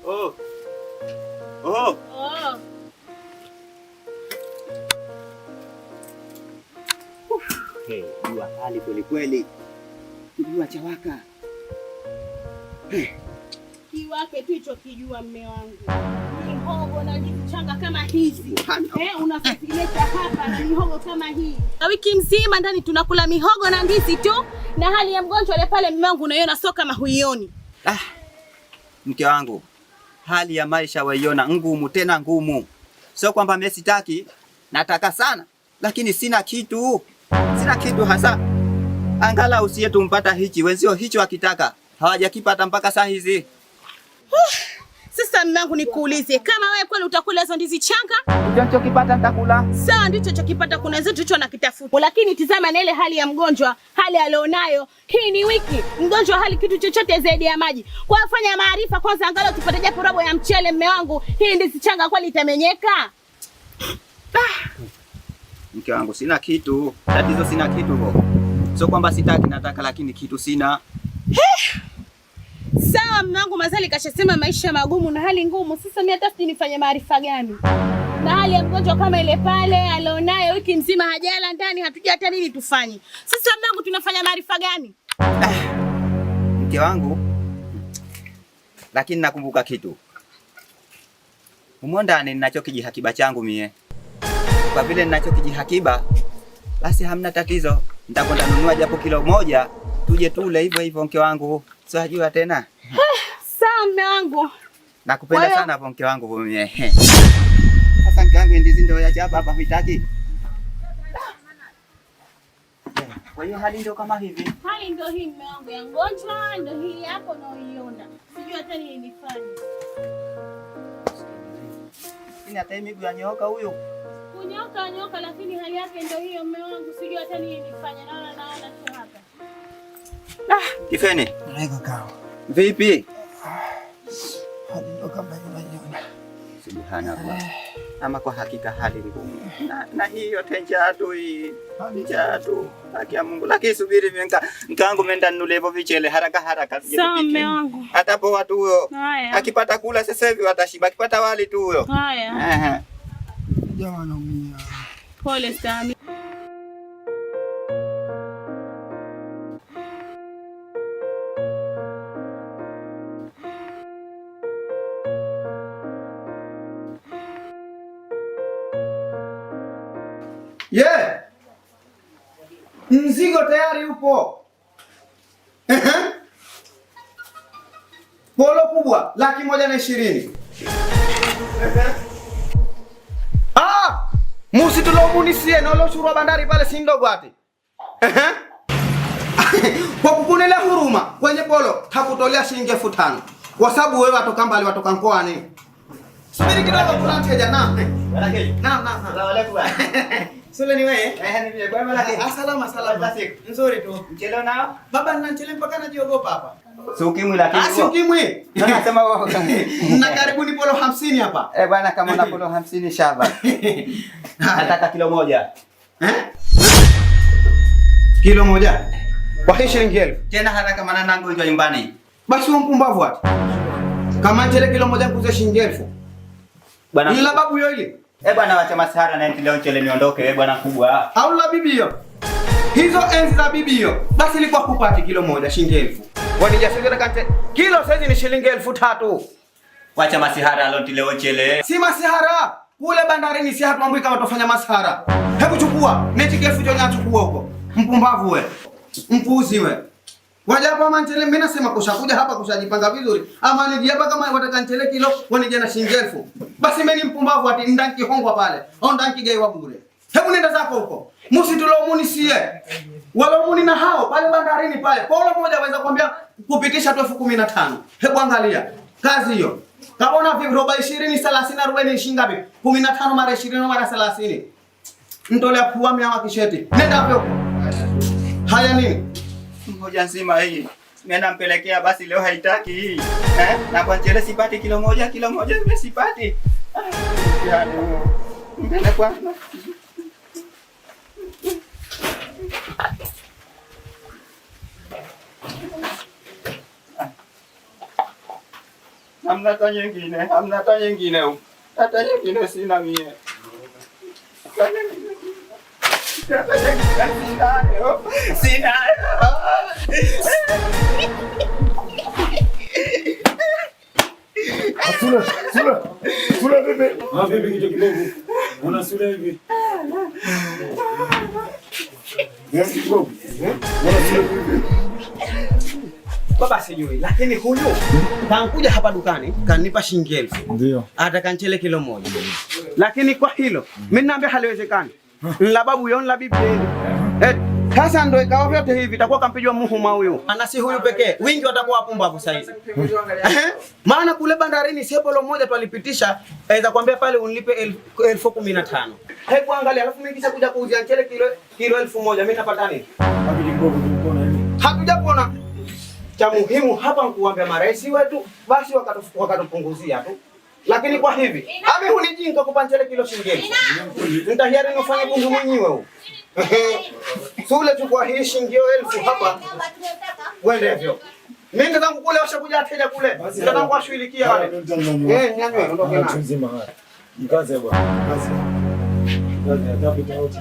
Oh. Oh. Oh. Hey, jua kali kweli kweli. Kijua chawaka. Hey. Kiwake tu hicho kijua mme wangu. Mihogo na ndizi changa kama hizi. Unazileta hapa na mihogo kama hii. Na wiki mzima ndani tunakula mihogo na ndizi tu, na hali ya mgonjwa ile pale mme wangu unaiona, sio kama huioni. Ah. Mke wangu, hali ya maisha waiona ngumu tena ngumu. Sio kwamba mimi sitaki, nataka sana, lakini sina kitu. Sina kitu hasa. Angalau usiye tumpata hichi, wenzio hicho akitaka hawajakipata mpaka saa hizi. Sasa mume wangu nikuulize, kama wewe kweli utakula hizo ndizi changa? Ndicho nichokipata nitakula. Sawa, ndicho chokipata, kuna hizo ndicho nakitafuta. Lakini tizama na ile hali ya mgonjwa, hali alionayo. Hii ni wiki, mgonjwa hali kitu chochote zaidi ya maji. Kwa hiyo fanya maarifa kwanza, angalau tupate japo robo ya mchele mume wangu. Hii ndizi changa kweli itamenyeka? Ah. Mke wangu sina kitu. Tatizo sina kitu ho. Sio kwamba sitaki, nataka lakini kitu sina. Sawa mume wangu, Mazali kashasema maisha magumu na hali ngumu. Sasa mimi hata sijui nifanye maarifa gani. Na hali ya mgonjwa kama ile pale alionayo wiki nzima hajala ndani, hatujui hata nini tufanye. Sasa mume wangu tunafanya maarifa gani? Ah, mke wangu, lakini nakumbuka kitu. Humo ndani ninacho kijihakiba changu mie. Kwa vile ninacho kijihakiba, basi hamna tatizo. Nitakwenda nunua japo kilo moja tuje tule hivyo hivyo mke wangu. Sijua tena. Sawa mume wangu. Nakupenda sana hapo mke wangu mimi. Sasa mke wangu ndizi ndio ya hapa hapa huitaki. Kwa hiyo hali ndio kama hivi. Hali ndio hii mume wangu ya mgonjwa ndio hii hapo unaoiona. Sijui hata nini nifanye. Ina hata miguu ya nyoka huyo. Kunyoka nyoka, lakini hali yake ndio hiyo mume wangu, sijui hata nini nifanye. Naona naona tu hapa. Ah, Kifeni. Niko kawa. Vipi? Hali ndio kama unaiona. Subhanallah. Ama kwa hakika hali ngumu. Na hii yote njaa tu hii. Njaa tu. Haki ya Mungu. Lakini subiri mimi nkaangu menda nunule hivyo vichele haraka haraka. Sawa mume wangu. Hata poa tu huyo. Haya. Akipata kula sasa hivi watashiba. Akipata wali tu huyo. Haya. Jamaa naumia. Pole sana. Yeah. Mzigo tayari upo. Polo kubwa 120,000. Ah! Musitulomunisie noloshurwa bandari pale si ndogo ati. Kwa kukunela huruma kwenye polo takutolea shilingi 5,000. Kwa sababu wewe watoka mbali watoka mkoani. Subiri kidogo kuna mteja na. Na na na. Salamu alaykum. Sule ni wewe? Eh, ni mimi. Bwana lake. Salama salama. Nzuri tu. Mchele nao? Baba nina mchele mpaka najiogopa hapa. Si ukimwi lakini. Ah, si ukimwi. Nasema wewe. Na karibuni polo 50 hapa. Eh, bwana kama una polo 50 shaba. Nataka kilo moja. Eh? Kilo moja? Kwa hii shilingi 1,000. Tena haraka maana nangu ndio nyumbani. Basi wewe mpumbavu ati. Kama mchele kilo moja kuuza shilingi 1,000. Bwana. Ila babu yo ile. Eh, bwana wacha masahara na leo mchele niondoke wewe bwana kubwa. Au la bibi hiyo. Hizo enzi za bibi hiyo. Basi ilikuwa kupati kilo moja shilingi 1,000. Wanijasogea kante. Kilo saizi ni shilingi 3,000. Wacha masihara leo leo mchele. Si masihara. Kule bandarini si hatuambui kama tofanya masihara. Hebu chukua. Neti elfu jonya chukua huko. Mpumbavu we. Mpuuzi we. Waja hapa manchele mimi nasema kushakuja hapa kushajipanga vizuri. Ama nije hapa kama wataka nchele kilo wanije na shilingi 1,000. Basi mimi ni mpumbavu ati ndanki hongwa pale. Au ndanki gaiwa bure. Hebu nenda zako huko. Msitulomuni sie. Walomuni na hao pale bandarini pale. Polo moja waweza kuambia kupitisha tu 15,000. Hebu angalia kazi hiyo. Kama una roba 20, 30, 40 shilingi ngapi? 15 mara 20 mara 30. Mtolea pua mia wa kisheti. Nenda hapo. Haya nini? Ngoja nzima hii. Mimi nampelekea basi leo haitaki hii. Eh? Na kwa mchele sipati kilo moja, kilo moja mimi sipati. Ah, yaani. Mbele kwa. Hamna hata nyingine, hamna hata nyingine. Hata nyingine sina mie. Hata nyingine sina. Sura, sura. Sura vipi? Ah, vipi kichwa kibovu? Una sura hivi? Kibovu. Una sura vipi? Baba sijui, lakini huyu kankuja hapa dukani kanipa shilingi 1000. Ndio. Ataka nchele kilo 1. Lakini kwa hilo mimi naambia haliwezekani. La babu yon la bibi. Sasa ndo ikawa vyote hivi itakuwa kampijwa muhuma huyu. Ana si huyu pekee, wingi watakuwa wapumbavu sasa hizi. Maana kule bandarini sepolo moja twalipitisha, aweza kuambia pale unilipe 1015. Hebu angalia, alafu mimi kisha kuja kuuzia mchele kilo 1000, mimi napata nini? Hatujapona. Cha muhimu hapa nikuambia marais wetu basi wakatupunguzia tu. Lakini kwa hivi, ami hunijinga kupa mchele kilo shilingi 1000. Nitahiari nifanye bundu mwenyewe huyu. Sule chukua hii shilingi 1000 hapa. Uende hivyo. Mimi ndo zangu kule washakuja wateja kule. Ndio zangu washughulikia wale. Nyanywe ondoke na. Mzima haya. Mkaze bwana. Mkaze. Mkaze atapita wote.